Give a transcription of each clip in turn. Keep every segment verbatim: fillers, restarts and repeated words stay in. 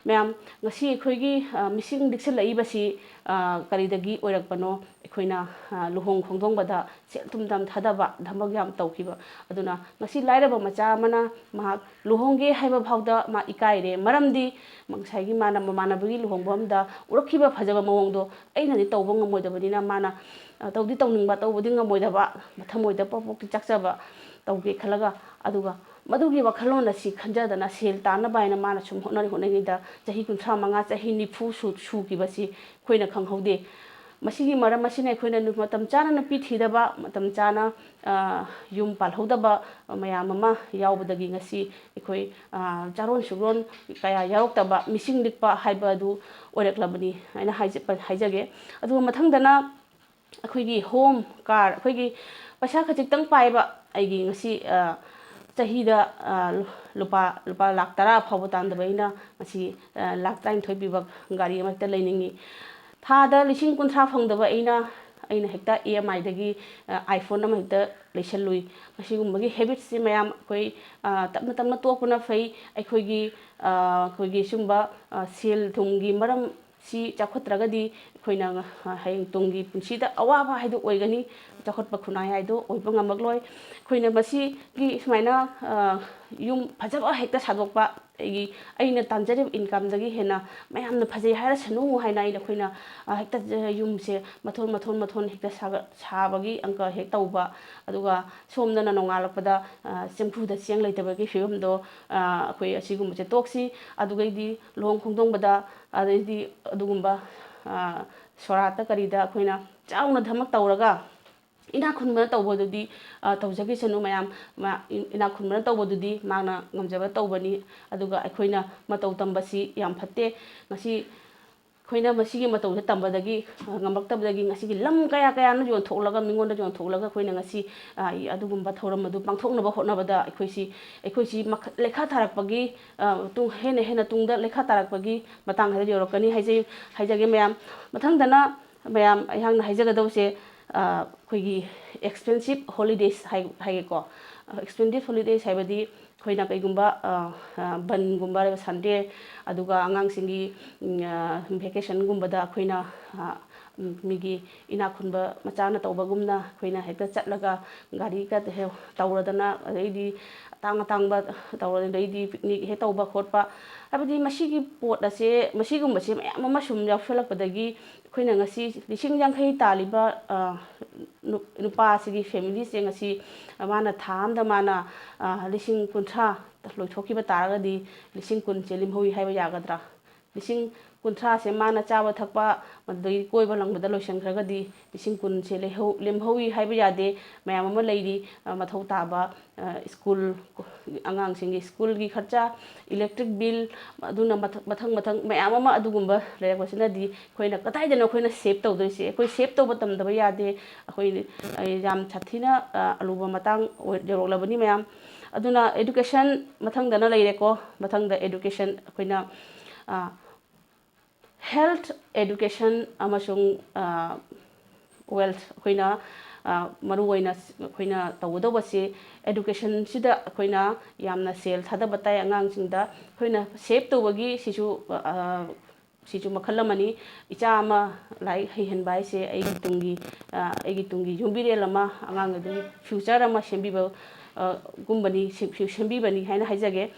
ꯃꯌꯥꯝ, ꯉꯁꯤ ꯑꯩꯈꯣꯏꯒꯤ, ꯑ, ꯃꯤꯁꯤꯡ ꯂꯤꯛꯁꯤꯜꯂꯛꯏꯕꯁꯤ, ꯑ, ꯀꯔꯤꯗꯒꯤ ꯑꯣꯏꯔꯛꯄꯅꯣ? ꯑꯩꯈꯣꯏꯅ, ꯑ, ꯂꯨꯍꯣꯡ ꯈꯣꯡꯗꯣꯡꯕꯗ ꯁꯦꯜ ꯊꯨꯝ ꯌꯥꯝ ꯊꯥꯗꯕ, ꯊꯕꯛ ꯌꯥꯝ ꯇꯧꯈꯤꯕ꯫ ꯑꯗꯨꯅ ꯉꯁꯤ ꯂꯥꯏꯔꯕ ꯃꯆꯥ ꯑꯃꯅ ꯃꯍꯥꯛ ꯂꯨꯍꯣꯡꯒꯦ ꯍꯥꯏꯕ ꯐꯥꯎꯗ ꯃꯥ ꯏꯀꯥꯏꯔꯦ꯫ ꯃꯔꯝꯗꯤ ꯉꯁꯥꯏꯒꯤ ꯃꯥꯅ ꯃꯃꯥꯟꯅꯕꯒꯤ ꯂꯨꯍꯣꯡꯕ ꯑꯃꯗ ꯎꯔꯛꯈꯤꯕ ꯐꯖꯕ ꯃꯑꯣꯡꯗꯣ ꯑꯩꯅꯗꯤ ꯇꯧꯕ ꯉꯝꯃꯣꯏꯗꯕꯅꯤꯅ ꯃꯥꯅ, ꯑ, ꯇꯧꯗꯤ ꯇꯧꯅꯤꯡꯕ, ꯇꯧꯕꯗꯤ ꯉꯝꯃꯣꯏꯗꯕ, ꯃꯊꯃꯣꯏꯗ ꯄꯣꯛ ꯄꯣꯛꯇꯤ ꯆꯥꯛꯆꯕ ꯇꯧꯒꯦ ꯈꯜꯂꯒ, ꯑꯗꯨꯒ ꯃꯗꯨꯒꯤ ꯋꯥꯈꯜꯂꯣꯟ ꯑꯁꯤ ꯈꯟꯖꯗꯅ ꯁꯦꯜ ꯇꯥꯟꯅꯕ ꯍꯥꯏꯅ ꯃꯥꯅ ꯁꯨꯝ ꯍꯣꯠꯅꯔꯤ ꯍꯣꯠꯅꯔꯤꯉꯩꯗ ꯆꯍꯤ ꯀꯨꯟꯊ꯭ꯔꯥ ꯃꯉꯥ, ꯆꯍꯤ ꯅꯤꯐꯨ ꯁꯨ-, ꯁꯨꯈꯤꯕꯁꯤ ꯑꯩꯈꯣꯏꯅ ꯈꯪꯍꯧꯗꯦ꯫ ꯃꯁꯤꯒꯤ ꯃꯔꯝ ꯑꯁꯤꯅ ꯑꯩꯈꯣꯏꯅ ꯅꯨ-, ꯃꯇꯝ ꯆꯥꯅ ꯅꯨꯄꯤ ꯊꯤꯗꯕ, ꯃꯇꯝ ꯆꯥꯅ, ꯑ, ꯌꯨꯝ ꯄꯥꯜꯍꯧꯗꯕ ꯃꯌꯥꯝ ꯑꯃ ꯌꯥꯎꯕꯗꯒꯤ ꯉꯁꯤ ꯑꯩꯈꯣꯏ, ꯑ, ꯆꯥꯔꯣꯟ ꯁꯨꯔꯣꯟ ꯀꯌꯥ ꯌꯥꯎꯔꯛꯇꯕ, ꯃꯤꯁꯤꯡ ꯂꯤꯛꯄ ꯍꯥꯏꯕ ꯑꯗꯨ ꯑꯣꯏꯔꯛꯂꯕꯅꯤ ꯍꯥꯏꯅ ꯍꯥꯏꯖ-, ꯍꯥꯏꯖꯒꯦ꯫ ꯑꯗꯨꯒ ꯃꯊꯪꯗꯅ ꯑꯩꯈꯣꯏꯒꯤ ꯍꯣꯝ ꯀꯥꯔ, ꯑꯩꯈꯣꯏꯒꯤ ꯄꯩꯁꯥ ꯈꯖꯤꯛꯇꯪ ꯄꯥꯏꯕ, ꯑꯩꯒꯤ ꯉꯁꯤ, ꯑ, ꯆꯍꯤꯗ, ꯑ, ꯂꯨꯄꯥ, ꯂꯨꯄꯥ ꯂꯥꯛ ꯇꯔꯥ ꯐꯥꯎꯕ ꯇꯥꯟꯗꯕ ꯑꯩꯅ ꯉꯁꯤ, ꯑ, ꯂꯥꯛ ꯇꯔꯥꯅꯤꯊꯣꯏ ꯄꯤꯕ ꯒꯥꯔꯤ ꯑꯃ ꯍꯦꯛꯇ ꯂꯩꯅꯤꯡꯉꯤ꯫ ꯊꯥꯗ ꯂꯤꯁꯤꯡ ꯀꯨꯟꯊ꯭ꯔꯥ ꯐꯪꯗꯕ ꯑꯩꯅ, ꯑꯩꯅ ꯍꯦꯛꯇ ꯏ ꯑꯦꯝ ꯑꯥꯏꯗꯒꯤ, ꯑ, iPhone ꯑꯃ ꯍꯦꯛꯇ ꯂꯩꯁꯜꯂꯨꯏ꯫ ꯃꯁꯤꯒꯨꯝꯕꯒꯤ ꯍꯦꯕꯤꯠꯁꯤ ꯃꯌꯥꯝ ꯑꯩꯈꯣꯏ, ꯑ, ꯇꯞꯅ ꯇꯞꯅ ꯇꯣꯛꯄꯅ ꯐꯩ꯫ ꯑꯩꯈꯣꯏꯒꯤ, ꯑ, ꯑꯩꯈꯣꯏꯒꯤ ꯁꯨꯝꯕ, ꯑ, ꯁꯦꯜ ꯊꯨꯝꯒꯤ ꯃꯔꯝ ꯁꯤ ꯆꯥꯎꯈꯠꯇ꯭ꯔꯒꯗꯤ ꯑꯩꯈꯣꯏꯅ ꯍꯌꯦꯡ ꯇꯨꯡꯒꯤ ꯄꯨꯟꯁꯤꯗ ꯑꯋꯥꯕ ꯍꯥꯏꯗꯨ ꯑꯣꯏꯒꯅꯤ, ꯆꯥꯎꯈꯠꯄ ꯈꯨꯟꯅꯥꯏ ꯍꯥꯏꯗꯨ ꯑꯣꯏꯕ ꯉꯝꯃꯛꯂꯣꯏ꯫ ꯑꯩꯈꯣꯏꯅ ꯃꯁꯤꯒꯤ ꯁꯨꯃꯥꯏꯅ, ꯑ, ꯌꯨꯝ ꯐꯖꯕ ꯍꯦꯛꯇ ꯁꯥꯗꯣꯛꯄ, ꯑꯩꯒꯤ, ꯑꯩꯅ ꯇꯥꯟꯖꯔꯤꯕ ꯏꯟꯀꯝꯗꯒꯤ ꯍꯦꯟꯅ ꯃꯌꯥꯝꯅ ꯐꯖꯩ ꯍꯥꯏꯔꯁꯅꯨ ꯍꯥꯏꯅ ꯑꯩꯅ, ꯑꯩꯈꯣꯏꯅ, ꯑ, ꯍꯦꯛꯇ ꯌꯨꯝꯁꯦ ꯃꯊꯣꯟ ꯃꯊꯣꯟ ꯃꯊꯣꯟ ꯍꯦꯛꯇ ꯁꯥꯒ-, ꯁꯥꯕꯒꯤ ꯑꯪꯀ ꯍꯦꯛ ꯇꯧꯕ, ꯑꯗꯨꯒ ꯁꯣꯝꯗꯅ ꯅꯣꯡꯉꯥꯜꯂꯛꯄꯗ, ꯑ, ꯆꯦꯡꯐꯨꯗ ꯆꯦꯡ ꯂꯩꯇꯕꯒꯤ ꯐꯤꯕꯝꯗꯣ, ꯑ, ꯑꯩꯈꯣꯏ ꯑꯁꯤꯒꯨꯝꯕꯁꯦ ꯇꯣꯛꯁꯤ꯫ ꯑꯗꯨꯒꯩꯗꯤ ꯂꯨꯍꯣꯡ ꯈꯣꯡꯗꯣꯡꯕꯗ ꯑꯗꯩꯗꯤ ꯑꯗꯨꯒꯨꯝꯕ, ꯑ, ꯁꯣꯔꯥꯠꯇ ꯀꯔꯤꯗ ꯑꯩꯈꯣꯏꯅ ꯆꯥꯎꯅ ꯊꯕꯛ ꯇꯧꯔꯒ ꯏꯅꯥꯛ ꯈꯨꯟꯕꯅ ꯇꯧꯕꯗꯨꯗꯤ, ꯑ, ꯇꯧꯖꯈꯤꯁꯅꯨ ꯃꯌꯥꯝ, ꯃ-, ꯏ-, ꯏꯅꯥꯛ ꯈꯨꯟꯕꯅ ꯇꯧꯕꯗꯨꯗꯤ ꯃꯥꯅ ꯉꯝꯖꯕ ꯇꯧꯕꯅꯤ꯫ ꯑꯗꯨꯒ ꯑꯩꯈꯣꯏꯅ ꯃꯇꯧ ꯇꯝꯕꯁꯤ ꯌꯥꯝ ꯐꯠꯇꯦ꯫ ꯉꯁꯤ ꯑꯩꯈꯣꯏꯅ ꯃꯁꯤꯒꯤ ꯃꯇꯧꯁꯦ ꯇꯝꯕꯗꯒꯤ, ꯑ, ꯉꯝꯂꯛꯇꯕꯗꯒꯤ ꯉꯁꯤꯒꯤ ꯂꯝ ꯀꯌꯥ ꯀꯌꯥꯅ ꯌꯣꯟꯊꯣꯛꯂꯒ, ꯃꯤꯉꯣꯟꯗ ꯌꯣꯟꯊꯣꯛꯂꯒ ꯑꯩꯈꯣꯏꯅ ꯉꯁꯤ, ꯑ, ꯏ-, ꯑꯗꯨꯒꯨꯝꯕ ꯊꯧꯔꯝ ꯑꯗꯨ ꯄꯥꯡꯊꯣꯛꯅꯕ ꯍꯣꯠꯅꯕꯗ ꯑꯩꯈꯣꯏꯁꯤ, ꯑꯩꯈꯣꯏꯁꯤ ꯃꯈ-, ꯂꯩꯈꯥ ꯊꯥꯔꯛꯄꯒꯤ, ꯑ, ꯇꯨꯡ-, ꯍꯦꯟꯅ ꯍꯦꯟꯅ ꯇꯨꯡꯗ ꯂꯩꯈꯥ ꯇꯥꯔꯛꯄꯒꯤ ꯃꯇꯥꯡ ꯍꯥꯏꯗ ꯌꯧꯔꯛꯀꯅꯤ ꯍꯥꯏꯖꯩ, ꯍꯥꯏꯖꯒꯦ ꯃꯌꯥꯝ꯫ ꯃꯊꯪꯗꯅ ꯃꯌꯥꯝ ꯑꯩꯍꯥꯛꯅ ꯍꯥꯏꯖꯒꯗꯧꯁꯦ, ꯑ, ꯑꯩꯈꯣꯏꯒꯤ expensive holidays ꯍꯥꯏ-, ꯍꯥꯏꯒꯦꯀꯣ꯫ ꯑ, expensive holidays ꯍꯥꯏꯕꯗꯤ ꯑꯩꯈꯣꯏꯅ ꯀꯩꯒꯨꯝꯕ, ꯑ, ꯑ, ꯕꯟꯒꯨꯝꯕ, ꯁꯟꯗꯦ, ꯑꯗꯨꯒ ꯑꯉꯥꯡꯁꯤꯡꯒꯤ, ꯎꯝ, ꯑ, ꯚꯦꯀꯦꯁꯟꯒꯨꯝꯕꯗ ꯑꯩꯈꯣꯏꯅ, ꯑ, ꯎꯝ, ꯃꯤꯒꯤ ꯏꯅꯥꯛ ꯈꯨꯟꯕ ꯃꯆꯥꯅ ꯇꯧꯕꯒꯨꯝꯅ ꯑꯩꯈꯣꯏꯅ ꯍꯦꯛꯇ ꯆꯠꯂꯒ ꯒꯥꯔꯤꯒ ꯍꯦꯛ ꯇꯧꯔꯗꯅ, ꯑꯗꯩꯗꯤ ꯑꯇꯥꯡ ꯑꯇꯥꯡꯕ ꯇꯧꯔꯗꯅ, ꯑꯗꯩꯗꯤ ꯄꯤꯛꯅꯤꯛ ꯍꯦꯛ ꯇꯧꯕ ꯈꯣꯠꯄ, ꯍꯥꯏꯕꯗꯤ ꯃꯁꯤꯒꯤ ꯄꯣꯠ ꯑꯁꯦ, ꯃꯁꯤꯒꯨꯝꯕꯁꯦ ꯃꯌꯥꯝ ꯑꯃ ꯁꯨꯝ ꯌꯥꯎꯁꯜꯂꯛꯄꯗꯒꯤ ꯑꯩꯈꯣꯏꯅ ꯉꯁꯤ ꯂꯤꯁꯤꯡ ꯌꯥꯡꯈꯩ ꯇꯥꯜꯂꯤꯕ, ꯑ, ꯅꯨ-, ꯅꯨꯄꯥꯁꯤꯒꯤ ꯐꯦꯃꯤꯂꯤꯁꯦ ꯉꯁꯤ ꯃꯥꯅ ꯊꯥ ꯑꯃꯗ ꯃꯥꯅ, ꯑ, ꯂꯤꯁꯤꯡ ꯀꯨꯟꯊ꯭ꯔꯥ ꯂꯣꯏꯊꯣꯛꯈꯤꯕ ꯇꯥꯔꯒꯗꯤ ꯂꯤꯁꯤꯡ ꯀꯨꯟꯁꯦ ꯂꯦꯝꯍꯧꯏ ꯍꯥꯏꯕ ꯌꯥꯒꯗ꯭ꯔꯥ? ꯂꯤꯁꯤꯡ ꯀꯨꯟꯊ꯭ꯔꯥꯁꯦ ꯃꯥꯅ ꯆꯥꯕ ꯊꯛꯄ, ꯃꯗꯨꯗꯒꯤ ꯀꯣꯏꯕ ꯂꯪꯕꯗ ꯂꯣꯏꯁꯤꯟꯈ꯭ꯔꯒꯗꯤ ꯂꯤꯁꯤꯡ ꯀꯨꯟꯁꯦ ꯂꯩꯍꯧ-, ꯂꯦꯝꯍꯧꯏ ꯍꯥꯏꯕ ꯌꯥꯗꯦ꯫ ꯃꯌꯥꯝ ꯑꯃ ꯂꯩꯔꯤ, ꯑ, ꯃꯊꯧ ꯇꯥꯕ, ꯑ, ꯁ꯭ꯀꯨꯜ, ꯑꯉꯥꯡꯁꯤꯡꯒꯤ ꯁ꯭ꯀꯨꯜꯒꯤ ꯈꯔꯆꯥ, ꯏꯂꯦꯛꯇ꯭ꯔꯤꯛ ꯕꯤꯜ, ꯑꯗꯨꯅ ꯃꯊ-, ꯃꯊꯪ ꯃꯊꯪ ꯃꯌꯥꯝ ꯑꯃ ꯑꯗꯨꯒꯨꯝꯕ ꯂꯩꯔꯛꯄꯁꯤꯅꯗꯤ ꯑꯩꯈꯣꯏꯅ ꯀꯗꯥꯏꯗꯅꯣ ꯑꯩꯈꯣꯏꯅ ꯁꯦꯞ ꯇꯧꯗꯣꯏꯁꯦ? ꯑꯩꯈꯣꯏ ꯁꯦꯞ ꯇꯧꯕ ꯇꯝꯗꯕ ꯌꯥꯗꯦ꯫ ꯑꯩꯈꯣꯏ, ꯑꯩ ꯌꯥꯝ ꯁꯥꯊꯤꯅ, ꯑ, ꯑꯔꯨꯕ ꯃꯇꯥꯡ ꯑꯣꯏ-, ꯌꯧꯔꯛꯂꯕꯅꯤ ꯃꯌꯥꯝ꯫ ꯑꯗꯨꯅ education ꯃꯊꯪꯗꯅ ꯂꯩꯔꯦꯀꯣ꯫ ꯃꯊꯪꯗ education ꯑꯩꯈꯣꯏꯅ, ꯑ, health, education ꯑꯃꯁꯨꯡ, ꯑ, wealth ꯑꯩꯈꯣꯏꯅ, ꯑ, ꯃꯔꯨꯑꯣꯏꯅ ꯑꯩꯈꯣꯏꯅ ꯇꯧꯒꯗꯧꯕꯁꯤ educationꯁꯤꯗ ꯑꯩꯈꯣꯏꯅ ꯌꯥꯝꯅ ꯁꯦꯜ ꯊꯥꯗꯕ ꯇꯥꯏ꯫ ꯑꯉꯥꯡꯁꯤꯡꯗ ꯑꯩꯈꯣꯏꯅ ꯁꯦꯞ ꯇꯧꯕꯒꯤ ꯁꯤꯁꯨ, ꯑ, ꯁꯤꯁꯨ ꯃꯈꯜ ꯑꯃꯅꯤ꯫ ꯏꯆꯥ ꯑꯃ ꯂꯥꯏꯔꯤꯛ ꯍꯩꯍꯟꯕ ꯍꯥꯏꯁꯦ ꯑꯩꯒꯤ ꯇꯨꯡꯒꯤ, ꯑ, ꯑꯩꯒꯤ ꯇꯨꯡꯒꯤ ꯌꯨꯝꯕꯤꯔꯦꯜ ꯑꯃ, ꯑꯉꯥꯡ ꯑꯗꯨꯒꯤ future ꯑꯃ ꯁꯦꯝꯕꯤꯕ, ꯑ, ꯒꯨꯝꯕꯅꯤ, ꯁꯦꯝ-, ꯁꯦꯝꯕꯤꯕꯅꯤ ꯍꯥꯏꯅ ꯍꯥꯏꯖꯒꯦ꯫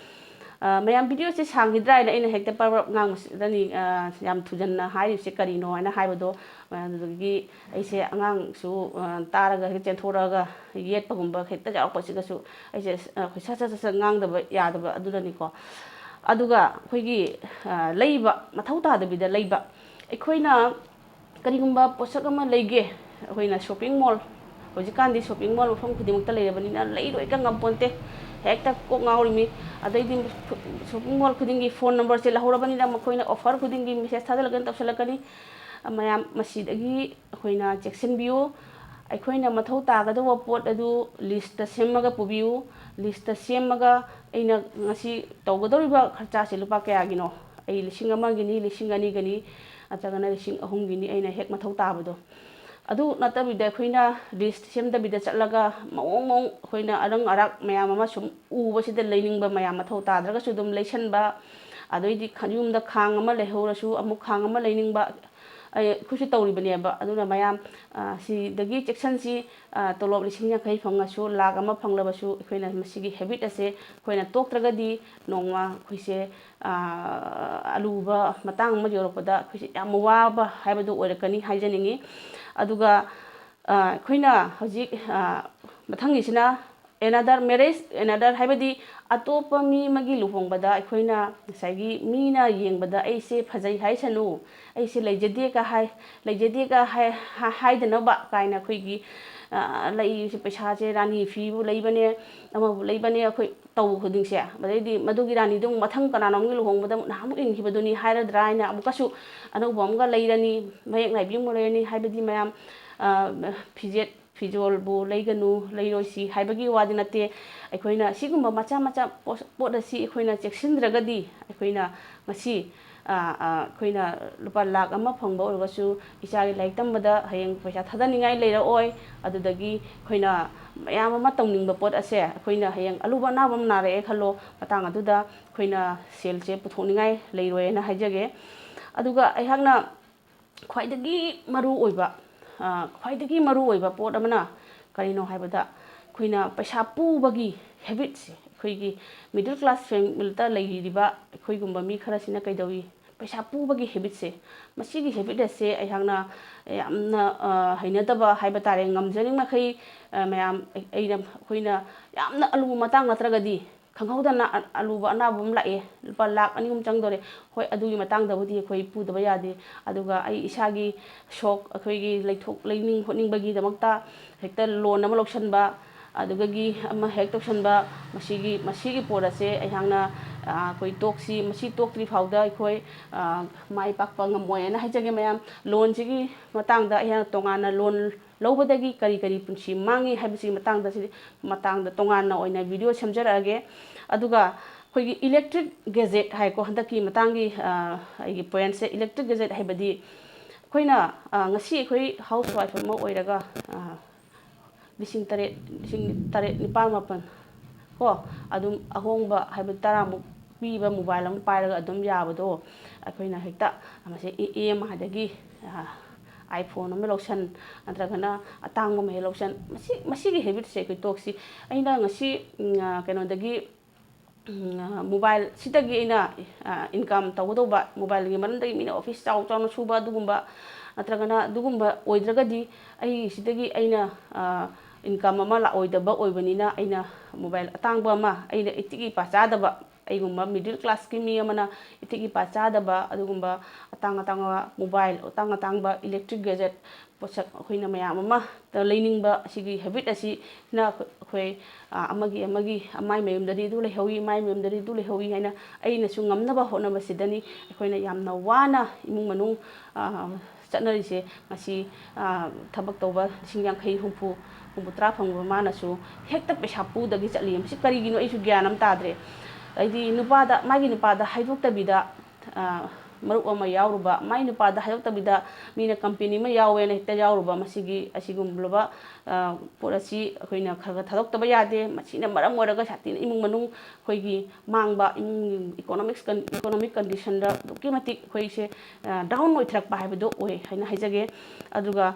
ꯑ, ꯃꯌꯥꯝ videoꯁꯦ ꯁꯥꯡꯈꯤꯗ꯭ꯔꯥ ꯍꯥꯏꯅ ꯑꯩꯅ ꯍꯦꯛꯇ ꯄꯔꯞ ꯉꯥꯡꯕꯁꯤꯗꯅꯤ, ꯑ, ꯌꯥꯝ ꯊꯨꯖꯟꯅ ꯍꯥꯏꯔꯤꯕꯁꯦ ꯀꯔꯤꯅꯣ ꯍꯥꯏꯅ ꯍꯥꯏꯕꯗꯣ, ꯑ, ꯑꯗꯨꯗꯒꯤ ꯑꯩꯁꯦ ꯑꯉꯥꯡꯁꯨ, ꯑ, ꯇꯥꯔꯒ ꯍꯦꯛ ꯆꯦꯟꯊꯣꯔꯛꯑꯒ ꯌꯦꯠꯄꯒꯨꯝꯕ ꯍꯦꯛꯇ ꯌꯥꯎꯔꯛꯄꯁꯤꯒꯁꯨ ꯑꯩꯁꯦ, ꯑ, ꯑꯩꯈꯣꯏ ꯁꯠ ꯁꯠ ꯁꯠ ꯁꯠ ꯉꯥꯡꯗꯕ ꯌꯥꯗꯕ ꯑꯗꯨꯅꯅꯤꯀꯣ꯫ ꯑꯗꯨꯒ ꯑꯩꯈꯣꯏꯒꯤ, ꯑ, ꯂꯩꯕ, ꯃꯊꯧ ꯇꯥꯗꯕꯤꯗ ꯂꯩꯕ꯫ ꯑꯩꯈꯣꯏꯅ ꯀꯔꯤꯒꯨꯝꯕ ꯄꯣꯠꯁꯛ ꯑꯃ ꯂꯩꯒꯦ, ꯑꯩꯈꯣꯏꯅ shopping mall, ꯍꯧꯖꯤꯛꯀꯥꯟꯗꯤ shopping mall ꯃꯐꯝ ꯈꯨꯗꯤꯡꯃꯛꯇ ꯂꯩꯔꯕꯅꯤꯅ ꯂꯩꯔꯣꯏꯒ ꯉꯝꯄꯣꯟꯇꯦ, ꯍꯦꯛꯇ ꯀꯣꯛ ꯉꯥꯎꯔꯤꯃꯤ꯫ ꯑꯗꯩꯗꯤ shopping mall ꯈꯨꯗꯤꯡꯒꯤ phone numberꯁꯦ ꯂꯧꯍꯧꯔꯕꯅꯤꯅ ꯃꯈꯣꯏꯅ offer ꯈꯨꯗꯤꯡꯒꯤ message ꯊꯥꯖꯤꯜꯂꯛꯀꯅꯤ, ꯇꯧꯁꯤꯜꯂꯛꯀꯅꯤ꯫ ꯃꯌꯥꯝ ꯃꯁꯤꯗꯒꯤ ꯑꯩꯈꯣꯏꯅ ꯆꯦꯛꯁꯤꯟꯕꯤꯌꯨ꯫ ꯑꯩꯈꯣꯏꯅ ꯃꯊꯧ ꯇꯥꯒꯗꯧꯕ ꯄꯣꯠ ꯑꯗꯨ listꯇ ꯁꯦꯝꯃꯒ ꯄꯨꯕꯤꯌꯨ꯫ Listꯇ ꯁꯦꯝꯃꯒ ꯑꯩꯅ ꯉꯁꯤ ꯇꯧꯒꯗꯧꯔꯤꯕ ꯈꯔꯆꯥꯁꯦ ꯂꯨꯄꯥ ꯀꯌꯥꯒꯤꯅꯣ? ꯑꯩ ꯂꯤꯁꯤꯡ ꯑꯃꯒꯤꯅꯤ, ꯂꯤꯁꯤꯡ ꯑꯅꯤꯒꯅꯤ, ꯅꯠꯇ꯭ꯔꯒꯅ ꯂꯤꯁꯤꯡ ꯑꯍꯨꯝꯒꯤꯅꯤ ꯑꯩꯅ ꯍꯦꯛ ꯃꯊꯧ ꯇꯥꯕꯗꯣ꯫ ꯑꯗꯨ ꯅꯠꯇꯕꯤꯗ ꯑꯩꯈꯣꯏꯅ ꯂꯤꯁ ꯁꯦꯝꯗꯕꯤꯗ ꯆꯠꯂꯒ ꯃꯑꯣꯡ ꯃꯑꯣꯡ ꯑꯩꯈꯣꯏꯅ ꯑꯔꯪ ꯑꯔꯥꯛ ꯃꯌꯥꯝ ꯑꯃ ꯁꯨꯝ ꯎꯕꯁꯤꯗ ꯂꯩꯅꯤꯡꯕ, ꯃꯌꯥꯝ ꯃꯊꯧ ꯇꯥꯗ꯭ꯔꯒꯁꯨ ꯑꯗꯨꯝ ꯂꯩꯁꯟꯕ, ꯑꯗꯩꯗꯤ ꯈ-, ꯌꯨꯝꯗ ꯈꯥꯡ ꯑꯃ ꯂꯩꯍꯧꯔꯁꯨ ꯑꯃꯨꯛ ꯈꯥꯡ ꯑꯃ ꯂꯩꯅꯤꯡꯕ, ꯑꯩ, ꯑꯩꯈꯣꯏꯁꯨ ꯇꯧꯔꯤꯕꯅꯦꯕ꯫ ꯑꯗꯨꯅ ꯃꯌꯥꯝ, ꯑ, ꯁꯤꯗꯒꯤ ꯆꯦꯛꯁꯟꯁꯤ꯫ ꯑ, ꯇꯣꯂꯣꯞ ꯂꯤꯁꯤꯡ ꯌꯥꯡꯈꯩ ꯐꯪꯉꯁꯨ, ꯂꯥꯛ ꯑꯃ ꯐꯪꯂꯕꯁꯨ, ꯑꯩꯈꯣꯏꯅ ꯃꯁꯤꯒꯤ ꯍꯦꯕꯤꯠ ꯑꯁꯦ ꯑꯩꯈꯣꯏꯅ ꯇꯣꯛꯇ꯭ꯔꯒꯗꯤ ꯅꯣꯡꯃ ꯑꯩꯈꯣꯏꯁꯦ, ꯑ, ꯑꯂꯨꯕ ꯃꯇꯥꯡ ꯑꯃ ꯌꯧꯔꯛꯄꯗ ꯑꯩꯈꯣꯏꯁꯦ ꯌꯥꯝ ꯋꯥꯕ ꯍꯥꯏꯕꯗꯨ ꯑꯣꯏꯔꯛꯀꯅꯤ ꯍꯥꯏꯖꯅꯤꯡꯉꯤ꯫ ꯑꯗꯨꯒ, ꯑ, ꯑꯩꯈꯣꯏꯅ ꯍꯧꯖꯤꯛ, ꯑ, ꯃꯊꯪꯒꯤꯁꯤꯅ another marriage, another ꯍꯥꯏꯕꯗꯤ ꯑꯇꯣꯞꯄ ꯃꯤ ꯑꯃꯒꯤ ꯂꯨꯍꯣꯡꯕꯗ ꯑꯩꯈꯣꯏꯅ ꯉꯁꯥꯏꯒꯤ ꯃꯤꯅ ꯌꯦꯡꯕꯗ ꯑꯩꯁꯦ ꯐꯖꯩ ꯍꯥꯏꯁꯅꯨ, ꯑꯩꯁꯦ ꯂꯩꯖꯗꯦꯒ ꯍꯥꯏ, ꯂꯩꯖꯗꯦꯒ ꯍꯥꯏ-, ꯍꯥ-, ꯍꯥꯏꯗꯅꯕ ꯀꯥꯏꯅ ꯑꯩꯈꯣꯏꯒꯤ, ꯑ, ꯂꯩꯁꯦ, ꯄꯩꯁꯥꯁꯦ ꯔꯥꯅꯤ ꯐꯤꯕꯨ ꯂꯩꯕꯅꯦ, ꯑꯃꯕꯨ ꯂꯩꯕꯅꯦ, ꯑꯩꯈꯣꯏ ꯇꯧꯕ ꯈꯨꯗꯤꯡꯁꯦ, ꯑꯗꯩꯗꯤ ꯃꯗꯨꯒꯤ ꯔꯥꯅꯤꯗꯨ ꯑꯃꯨꯛ ꯃꯊꯪ ꯀꯅꯥꯅꯣꯝꯒꯤ ꯂꯨꯍꯣꯡꯕꯗ ꯑꯃꯨꯛ ꯅꯍꯥꯟꯃꯨꯛ ꯏꯟꯈꯤꯕꯗꯨꯅꯤ ꯍꯥꯏꯔꯗ꯭ꯔꯥ ꯍꯥꯏꯅ ꯑꯃꯨꯛꯀꯁꯨ ꯑꯅꯧꯕ ꯑꯃꯒ ꯂꯩꯔꯅꯤ, ꯃꯌꯦꯛ ꯅꯥꯏꯕꯤ ꯑꯃꯒ ꯂꯩꯔꯅꯤ꯫ ꯍꯥꯏꯕꯗꯤ ꯃꯌꯥꯝ, ꯑ, ꯐꯤꯖꯦꯠ ꯐꯤꯖꯣꯜꯕꯨ ꯂꯩꯒꯅꯨ, ꯂꯩꯔꯣꯏꯁꯤ ꯍꯥꯏꯕꯒꯤ ꯋꯥꯗꯤ ꯅꯠꯇꯦ꯫ ꯑꯩꯈꯣꯏꯅ ꯁꯤꯒꯨꯝꯕ ꯃꯆꯥ ꯃꯆꯥ ꯄꯣꯠ-, ꯄꯣꯠ ꯑꯁꯤ ꯑꯩꯈꯣꯏꯅ ꯆꯦꯛꯁꯤꯟꯗ꯭ꯔꯒꯗꯤ ꯑꯩꯈꯣꯏꯅ ꯉꯁꯤ, ꯑ, ꯑ, ꯑꯩꯈꯣꯏꯅ ꯂꯨꯄꯥ ꯂꯥꯛ ꯑꯃ ꯐꯪꯕ ꯑꯣꯏꯔꯒꯁꯨ ꯏꯆꯥꯒꯤ ꯂꯥꯏꯔꯤꯛ ꯇꯝꯕꯗ ꯍꯌꯦꯡ ꯄꯩꯁꯥ ꯊꯥꯗꯅꯤꯡꯉꯥꯏ ꯂꯩꯔꯛꯑꯣꯏ꯫ ꯑꯗꯨꯗꯒꯤ ꯑꯩꯈꯣꯏꯅ ꯃꯌꯥꯝ ꯑꯃ ꯇꯧꯅꯤꯡꯕ ꯄꯣꯠ ꯑꯁꯦ ꯑꯩꯈꯣꯏꯅ ꯍꯌꯦꯡ ꯑꯂꯨꯕ ꯑꯅꯥꯕ ꯑꯃ ꯅꯥꯔꯛꯑꯦ ꯈꯜꯂꯣ, ꯃꯇꯥꯡ ꯑꯗꯨꯗ ꯑꯩꯈꯣꯏꯅ ꯁꯦꯜꯁꯦ ꯄꯨꯊꯣꯛꯅꯤꯡꯉꯥꯏ ꯂꯩꯔꯣꯏꯅ ꯍꯥꯏꯖꯒꯦ꯫ ꯑꯗꯨꯒ ꯑꯩꯍꯥꯛꯅ ꯈ꯭ꯋꯥꯏꯗꯒꯤ ꯃꯔꯨ ꯑꯣꯏꯕ, ꯑ, ꯈ꯭ꯋꯥꯏꯗꯒꯤ ꯃꯔꯨ ꯑꯣꯏꯕ ꯄꯣꯠ ꯑꯃꯅ ꯀꯔꯤꯅꯣ ꯍꯥꯏꯕꯗ, ꯑꯩꯈꯣꯏꯅ ꯄꯩꯁꯥ ꯄꯨꯕꯒꯤ ꯍꯦꯕꯤꯠꯁꯦ, ꯑꯩꯈꯣꯏꯒꯤ middle class family ꯗ ꯂꯩꯔꯤꯕ ꯑꯩꯈꯣꯏꯒꯨꯝꯕ ꯃꯤ ꯈꯔꯁꯤꯅ ꯀꯩꯗꯧꯏ, ꯄꯩꯁꯥ ꯄꯨꯕꯒꯤ ꯍꯦꯕꯤꯠꯁꯦ, ꯃꯁꯤꯒꯤ ꯍꯦꯕꯤꯠ ꯑꯁꯦ ꯑꯩꯍꯥꯛꯅ ꯌꯥꯝꯅ, ꯑ, ꯍꯩꯅꯗꯕ ꯍꯥꯏꯕ ꯇꯥꯔꯦ꯫ ꯉꯝꯖꯔꯤꯃꯈꯩ, ꯑ, ꯃꯌꯥꯝ, ꯑꯩ-, ꯑꯩꯅ, ꯑꯩꯈꯣꯏꯅ ꯌꯥꯝꯅ ꯑꯂꯨꯕ ꯃꯇꯥꯡ ꯅꯠꯇ꯭ꯔꯒꯗꯤ ꯈꯪꯍꯧꯗꯅ ꯑ-, ꯑꯂꯨꯕ ꯑꯅꯥꯕ ꯑꯃ ꯂꯥꯛꯑꯦ, ꯂꯨꯄꯥ ꯂꯥꯛ ꯑꯅꯤ ꯑꯍꯨꯝ ꯆꯪꯗꯣꯔꯦ꯫ ꯍꯣꯏ, ꯑꯗꯨꯒꯤ ꯃꯇꯥꯡꯗꯕꯨꯗꯤ ꯑꯩꯈꯣꯏ ꯄꯨꯗꯕ ꯌꯥꯗꯦ꯫ ꯑꯗꯨꯒ ꯑꯩ ꯏꯁꯥꯒꯤ ꯁꯣꯛ, ꯑꯩꯈꯣꯏꯒꯤ ꯂꯩꯊꯣꯛ, ꯂꯩꯅꯤꯡ ꯈꯣꯠꯅꯤꯡꯕꯒꯤꯗꯃꯛꯇ ꯍꯦꯛꯇ ꯂꯣꯟ ꯑꯃ ꯂꯧꯁꯟꯕ, ꯑꯗꯨꯗꯒꯤ ꯑꯃ ꯍꯦꯛ ꯇꯧꯁꯟꯕ, ꯃꯁꯤꯒꯤ, ꯃꯁꯤꯒꯤ ꯄꯣꯠ ꯑꯁꯦ ꯑꯩꯍꯥꯛꯅ, ꯑ, ꯑꯩꯈꯣꯏ ꯇꯣꯛꯁꯤ, ꯃꯁꯤ ꯇꯣꯛꯇ꯭ꯔꯤ ꯐꯥꯎꯗ ꯑꯩꯈꯣꯏ, ꯑ, ꯃꯥꯏ ꯄꯥꯛꯄ ꯉꯝꯃꯣꯏ ꯍꯥꯏꯅ ꯍꯥꯏꯖꯒꯦ ꯃꯌꯥꯝ꯫ ꯂꯣꯟꯁꯤꯒꯤ ꯃꯇꯥꯡꯗ ꯑꯩꯍꯥꯛꯅ ꯇꯣꯉꯥꯟꯅ ꯂꯣꯟ ꯂꯧꯕꯗꯒꯤ ꯀꯔꯤ ꯀꯔꯤ ꯄꯨꯟꯁꯤ ꯃꯥꯡꯉꯤ ꯍꯥꯏꯕꯁꯤꯒꯤ ꯃꯇꯥꯡꯗ, ꯁꯤꯗꯤ ꯃꯇꯥꯡꯗ ꯇꯣꯉꯥꯟꯅ ꯑꯣꯏꯅ video ꯁꯦꯝꯖꯔꯛꯑꯒꯦ꯫ ꯑꯗꯨꯒ ꯑꯩꯈꯣꯏꯒꯤ electric gadget ꯍꯥꯏꯀꯣ, ꯍꯟꯗꯛꯀꯤ ꯃꯇꯥꯡꯒꯤ, ꯑ, ꯑꯩꯒꯤ point ꯁꯦ, electric gadget ꯍꯥꯏꯕꯗꯤ ꯑꯩꯈꯣꯏꯅ, ꯑ, ꯉꯁꯤ ꯑꯩꯈꯣꯏ housewife ꯑꯃ ꯑꯣꯏꯔꯒ, ꯑ, ꯂꯤꯁꯤꯡ ꯇꯔꯦꯠ, ꯂꯤꯁꯤꯡ ꯇꯔꯦꯠ, ꯅꯤꯄꯥꯜ, ꯃꯥꯄꯜ ꯀꯣ, ꯑꯗꯨꯝ ꯑꯍꯣꯡꯕ ꯍꯥꯏꯕꯗꯤ ꯇꯔꯥꯃꯨꯛ ꯄꯤꯕ mobile ꯑꯃ ꯄꯥꯏꯔꯒ ꯑꯗꯨꯝ ꯌꯥꯕꯗꯣ, ꯑꯩꯈꯣꯏꯅ ꯍꯦꯛꯇ ꯃꯁꯤ ꯏ-, EMI ꯗꯒꯤ, ꯑ, iPhone ꯑꯃ ꯂꯧꯁꯟ, ꯅꯠꯇ꯭ꯔꯒꯅ ꯑꯇꯥꯡꯕ ꯑꯃ ꯍꯦꯛ ꯂꯧꯁꯟ, ꯃꯁꯤ, ꯃꯁꯤꯒꯤ habit ꯁꯦ ꯑꯩꯈꯣꯏ ꯇꯣꯛꯁꯤ꯫ ꯑꯩꯅ ꯉꯁꯤ, ꯎꯝ, ꯑ, ꯀꯩꯅꯣꯗꯒꯤ, ꯎꯝ, ꯑ, mobile ꯁꯤꯗꯒꯤ ꯑꯩꯅ, ꯑ, income ꯇꯧꯒꯗꯧꯕ, mobile ꯒꯤ ꯃꯔꯝꯗꯒꯤ ꯃꯤꯅ office ꯆꯥꯎ ꯆꯥꯎꯅ ꯁꯨꯕ ꯑꯗꯨꯒꯨꯝꯕ, ꯅꯠꯇ꯭ꯔꯒꯅ ꯑꯗꯨꯒꯨꯝꯕ ꯑꯣꯏꯗ꯭ꯔꯒꯗꯤ, ꯑꯩ ꯁꯤꯗꯒꯤ ꯑꯩꯅ, ꯑ, income ꯑꯃ ꯂꯥꯛꯑꯣꯏꯗꯕ ꯑꯣꯏꯕꯅꯤꯅ, ꯑꯩꯅ mobile ꯑꯇꯥꯡꯕ ꯑꯃ, ꯑꯩꯅ ꯏꯇꯤꯛ ꯏꯄꯥ ꯆꯥꯗꯕ, ꯑꯩꯒꯨꯝꯕ middle class ꯀꯤ ꯃꯤ ꯑꯃꯅ ꯏꯇꯤꯛ ꯏꯄꯥ ꯆꯥꯗꯕ ꯑꯗꯨꯒꯨꯝꯕ ꯑꯇꯥꯡ ꯑꯇꯥꯡꯕ mobile, ꯑꯇꯥꯡ ꯑꯇꯥꯡꯕ electric gadget, ꯄꯣꯠꯁꯛ ꯑꯩꯈꯣꯏꯅ ꯃꯌꯥꯝ ꯑꯃ ꯂꯩꯅꯤꯡꯕ ꯑꯁꯤꯒꯤ habit ꯑꯁꯤꯅ ꯑꯩꯈꯣꯏ, ꯑ, ꯑꯃꯒꯤ, ꯑꯃꯒꯤ, "ꯃꯥꯏ ꯃꯌꯨꯝꯗꯗꯤ ꯑꯗꯨ ꯂꯩꯍꯧꯏ, ꯃꯥꯏ ꯃꯌꯨꯝꯗꯗꯤ ꯑꯗꯨ ꯂꯩꯍꯧꯏ" ꯍꯥꯏꯅ ꯑꯩꯅꯁꯨ ꯉꯝꯅꯕ ꯍꯣꯠꯅꯕꯁꯤꯗꯅꯤ꯫ ꯑꯩꯈꯣꯏꯅ ꯌꯥꯝꯅ ꯋꯥꯅ ꯏꯃꯨꯡ ꯃꯅꯨꯡ, ꯑ, ꯆꯠꯅꯔꯤꯁꯦ꯫ ꯉꯁꯤ, ꯑ, ꯊꯕꯛ ꯇꯧꯕ ꯂꯤꯁꯤꯡ ꯌꯥꯡꯈꯩ, ꯍꯨꯝꯐꯨ, ꯍꯨꯝꯐꯨꯇꯔꯥ ꯐꯪꯕ ꯃꯥꯅꯁꯨ ꯍꯦꯛꯇ ꯄꯩꯁꯥ ꯄꯨꯗꯒꯤ ꯆꯠꯂꯤ꯫ ꯃꯁꯤ ꯀꯔꯤꯒꯤꯅꯣ ꯑꯩꯁꯨ ꯒ꯭ꯌꯥꯟ ꯑꯃ ꯇꯥꯗ꯭ꯔꯦ꯫ ꯑꯩꯗꯤ ꯅꯨꯄꯥꯗ, ꯃꯥꯒꯤ ꯅꯨꯄꯥꯗ ꯍꯥꯏꯗꯣꯛꯇꯕꯤꯗ, ꯑ, ꯃꯔꯨꯞ ꯑꯃ ꯌꯥꯎꯔꯨꯕ, ꯃꯥꯏ ꯅꯨꯄꯥꯗ ꯍꯥꯏꯗꯣꯛꯇꯕꯤꯗ ꯃꯤꯅ company ꯑꯃ ꯌꯥꯎꯋꯦꯅ ꯍꯦꯛꯇ ꯌꯥꯎꯔꯨꯕ, ꯃꯁꯤꯒꯤ, ꯑꯁꯤꯒꯨꯝꯂꯕ, ꯑ, ꯄꯣꯠ ꯑꯁꯤ ꯑꯩꯈꯣꯏꯅ ꯈꯔ ꯈꯔ ꯊꯥꯗꯣꯛꯇꯕ ꯌꯥꯗꯦ꯫ ꯃꯁꯤꯅ ꯃꯔꯝ ꯑꯣꯏꯔꯒ ꯁꯥꯊꯤꯅ ꯏꯃꯨꯡ ꯃꯅꯨꯡ ꯑꯩꯈꯣꯏꯒꯤ ꯃꯥꯡꯕ, ꯏꯃꯨꯡ economics con-, economic condition ꯗ ꯑꯗꯨꯛꯀꯤ ꯃꯇꯤꯛ ꯑꯩꯈꯣꯏꯁꯦ, ꯑ, down ꯑꯣꯏꯊꯔꯛꯄ ꯍꯥꯏꯕꯗꯣ ꯑꯣꯏ ꯍꯥꯏꯅ ꯍꯥꯏꯖꯒꯦ꯫ ꯑꯗꯨꯒ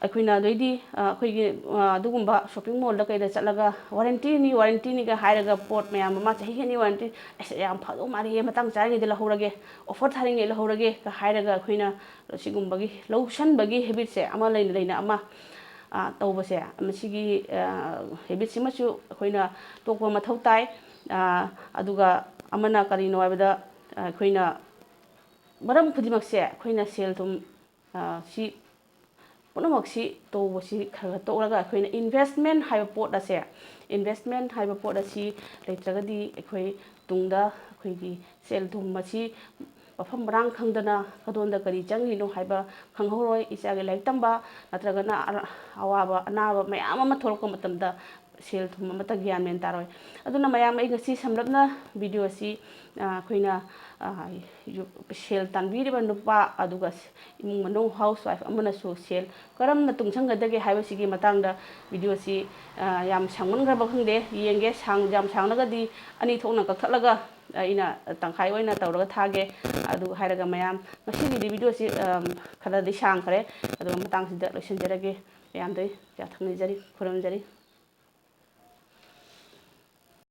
ꯑꯩꯈꯣꯏꯅ ꯑꯗꯩꯗꯤ, ꯑ, ꯑꯩꯈꯣꯏꯒꯤ, ꯑ, ꯑꯗꯨꯒꯨꯝꯕ shopping mall ꯗ ꯀꯩꯗ ꯆꯠꯂꯒ "warranty ꯅꯤ, warranty ꯅꯤ"ꯒ ꯍꯥꯏꯔꯒ ꯄꯣꯠ ꯃꯌꯥꯝ ꯑꯃ, "ꯆꯍꯤ ꯑꯅꯤ warranty, ꯑꯁ, ꯌꯥꯝ ꯐꯗꯧ ꯃꯥꯜꯂꯦ, ꯃꯇꯥꯡ ꯆꯥꯔꯤꯉꯩꯗ ꯂꯧꯍꯧꯔꯒꯦ, offer ꯊꯥꯔꯤꯉꯩ ꯂꯧꯍꯧꯔꯒꯦ"ꯒ ꯍꯥꯏꯔꯒ ꯑꯩꯈꯣꯏꯅ ꯁꯤꯒꯨꯝꯕꯒꯤ ꯂꯧꯁꯟꯕꯒꯤ habit ꯁꯦ ꯑꯃ ꯂꯩꯅ ꯂꯩꯅ ꯑꯃ, ꯑ, ꯇꯧꯕꯁꯦ, ꯃꯁꯤꯒꯤ, ꯑ, habit ꯁꯤꯃꯁꯨ ꯑꯩꯈꯣꯏꯅ ꯇꯣꯛꯄ ꯃꯊꯧ ꯇꯥꯏ꯫ ꯑ, ꯑꯗꯨꯒ ꯑꯃꯅ ꯀꯔꯤꯅꯣ ꯍꯥꯏꯕꯗ, ꯑ, ꯑꯩꯈꯣꯏꯅ ꯃꯔꯝ ꯈꯨꯗꯤꯡꯃꯛꯁꯦ ꯑꯩꯈꯣꯏꯅ ꯁꯦꯜ ꯊꯨꯝ, ꯑ, ꯁꯤ ꯄꯨꯝꯅꯃꯛꯁꯤ ꯇꯧꯕꯁꯤ ꯈꯔ ꯈꯔ ꯇꯣꯛꯂꯒ ꯑꯩꯈꯣꯏꯅ investment ꯍꯥꯏꯕ ꯄꯣꯠ ꯑꯁꯦ, investment ꯍꯥꯏꯕ ꯄꯣꯠ ꯑꯁꯤ ꯂꯩꯇ꯭ꯔꯒꯗꯤ ꯑꯩꯈꯣꯏ ꯇꯨꯡꯗ ꯑꯩꯈꯣꯏꯒꯤ ꯁꯦꯜ ꯊꯨꯝ ꯑꯁꯤ ꯃꯐꯝ ꯃꯔꯥꯡ ꯈꯪꯗꯅ ꯀꯗꯣꯝꯗ ꯀꯔꯤ ꯆꯪꯉꯤꯅꯣ ꯍꯥꯏꯕ ꯈꯪꯍꯧꯔꯣꯏ꯫ ꯏꯆꯥꯒꯤ ꯂꯥꯏꯔꯤꯛ ꯇꯝꯕ ꯅꯠꯇ꯭ꯔꯒꯅ ꯑ-, ꯑꯋꯥꯕ ꯑꯅꯥꯕ ꯃꯌꯥꯝ ꯑꯃ ꯊꯣꯛꯂꯛꯄ ꯃꯇꯝꯗ ꯁꯦꯜ ꯊꯨꯝ ꯑꯃꯠꯇ ꯒ꯭ꯌꯥꯟ ꯃꯦꯟ ꯇꯥꯔꯣꯏ꯫ ꯑꯗꯨꯅ ꯃꯌꯥꯝ, ꯑꯩ ꯉꯁꯤ ꯁꯝꯂꯞꯅ video ꯑꯁꯤ, ꯑ, ꯑꯩꯈꯣꯏꯅ, ꯑ, ꯌꯨ-, ꯁꯦꯜ ꯇꯥꯟꯕꯤꯔꯤꯕ ꯅꯨꯄꯥ, ꯑꯗꯨꯒ ꯏꯃꯨꯡ ꯃꯅꯨꯡ, housewife ꯑꯃꯅꯁꯨ ꯁꯦꯜ ꯀꯔꯝꯅ ꯇꯨꯡꯁꯤꯟꯒꯗꯒꯦ ꯍꯥꯏꯕꯁꯤꯒꯤ ꯃꯇꯥꯡꯗ video ꯑꯁꯤ, ꯑ, ꯌꯥꯝ ꯁꯥꯡꯃꯟꯈ꯭ꯔꯕ ꯈꯪꯗꯦ, ꯌꯦꯡꯒꯦ, ꯁꯥꯡ-, ꯌꯥꯝ ꯁꯥꯡꯂꯒꯗꯤ ꯑꯅꯤ ꯊꯣꯛꯅ ꯀꯛꯊꯠꯂꯒ ꯑꯩꯅ ꯇꯪꯈꯥꯏ ꯑꯣꯏꯅ ꯇꯧꯔꯒ ꯊꯥꯒꯦ꯫ ꯑꯗꯨ ꯍꯥꯏꯔꯒ ꯃꯌꯥꯝ, ꯉꯁꯤꯒꯤꯗꯤ video ꯑꯁꯤ, ꯑ, ꯈꯔꯗꯤ ꯁꯥꯡꯈ꯭ꯔꯦ, ꯑꯗꯨꯒ ꯃꯇꯥꯡꯁꯤꯗ ꯂꯣꯏꯁꯤꯟꯖꯔꯒꯦ꯫ ꯃꯌꯥꯝꯗ ꯌꯥꯊꯪ ꯅꯤꯖꯔꯤ, ꯈꯨꯔꯨꯝꯖꯔꯤ꯫